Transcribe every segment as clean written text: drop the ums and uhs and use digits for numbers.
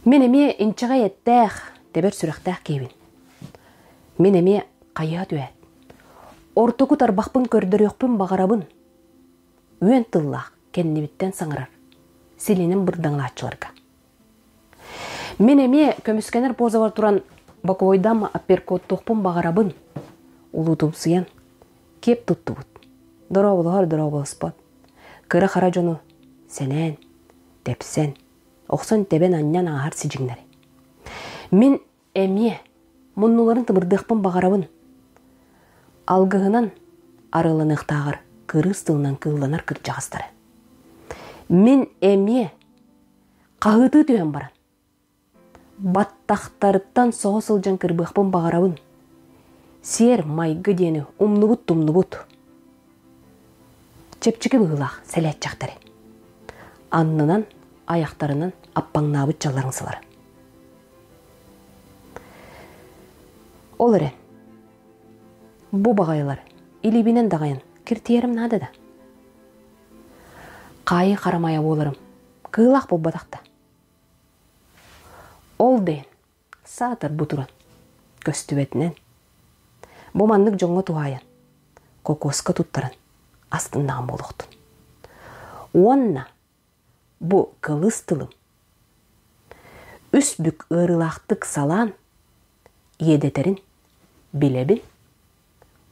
Мин эмиэ инчэҕэй эттээх, тэбэр сүрэхтээх киһибин. Мин эмиэ хайыһа түһээт, ортоку тарбахпын көрдөрүөхпүн баҕарабын. Үөн тыллаах кэннибиттэн саҥарар, силинэн бырдаҥалааччыларга. Мин эмиэ көмүскэнэр позабар туран боковойдам апперкоттуохпун баҕарабын. Улуутумсуйан, киэп туттубут. Дорооболоһор дорооболоспот. Кыра-хара дьону сэнээн, тэпсэн, охсон тэбэн-анньан ааһар сидьиҥнэри. Мин эмиэ муннуларын тымырдыахпын баҕарабын. Алгыһынан арыаланыахтааҕар кырыыс тылынан кыылланар кырдьаҕастары. Мин эмиэ хаһыытыы түһэн баран, баттахтарыттан соһо сылдьан кырбыахпын баҕарабын. Сиэр-майгы диэни умнубут-тумнубут. Чэпчэки быһыылаах сэлээччэхтэри. Аннынан, айахтарынан аппаҥнаабыт чалларыҥсылары. Ол эрэн, бу баҕайылар илиибинэн даҕайан киртийэрим наада да. Хаайыы харамайа буоларым кыылаах буолбатах да. Ол да иһин саатар бу туран, көстүбэтинэн, бу маннык дьоҥҥо туһаайан, кокоска туттаран астыннаҕым буолуохтун. Уонна бу кылыс тылым үс бүк ыарыылаахтык салаан иэдэтэрин билэбин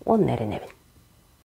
уонна эрэнэбин.